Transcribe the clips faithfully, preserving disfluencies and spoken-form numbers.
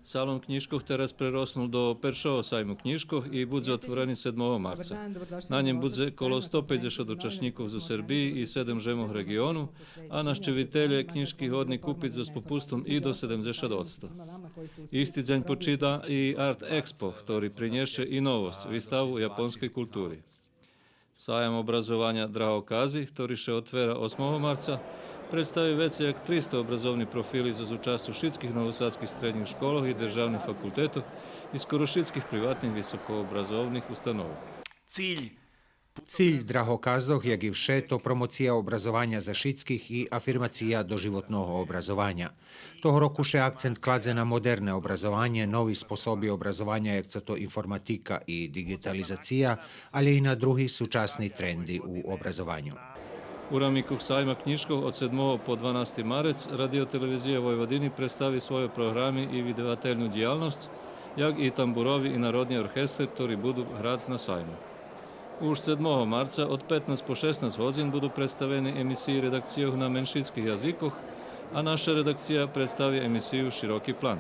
Салон кнїжкох тераз прероснул до першого сайму кнїжкох и будзе отворени седмого марца. На нєм будзе коло сто пейдзешат учашнїкох зоз Сербиї и седем жемох реґиону, а нащивителє кнїжки годни купиц зоз попустом и до седемдзешат одсто. Исти дзень почита и Арт Експо, хтори принєше и новосц, виставу японскей култури. Саям образованя Драгокази, хтори ше отвера осмого марца, представи вецей як тристо образовни профили зоз учасцу шицких новосадских стреднїх школох и державних факултетох и скоро шицких приватних високообразовних установох. Циль Драгоказох, як и вше, то промоция образованя за шицких и афирмация доживотного образованя. Того року ше акцент кладзе на модерне образованє, нови способи образованя, як цо то информатика и диґитализация, алє и на други сучасни тренди у образованю. У рамикох сайма кнїжкох од седмого по дванасти марец Радио-телевизия Войводини представи свойо програми и видавательну дїялносц, як и тамбурови и народни оркестер, хтори буду грац на сайму. Уж седмого марца од петнац по шеснац годзин буду представени емисиї редакцийох на меншинских язикох, а наша редакция представи емисию Широки план.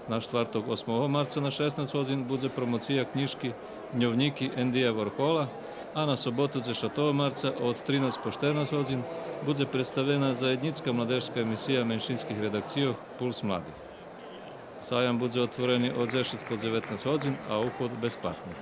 На штварток, осмого марца, на шеснац годзин будзе промоция кнїжки Дньовнїки Ендия Ворхола, а на соботу, дзешатого марца, од тринац по штернац годзин будзе представена заєднїцка младежска емисия меншинских редакцийох Пулс младих. Саям будзе отворени од дзешец по дзеветнац годзин, а уход безплатни.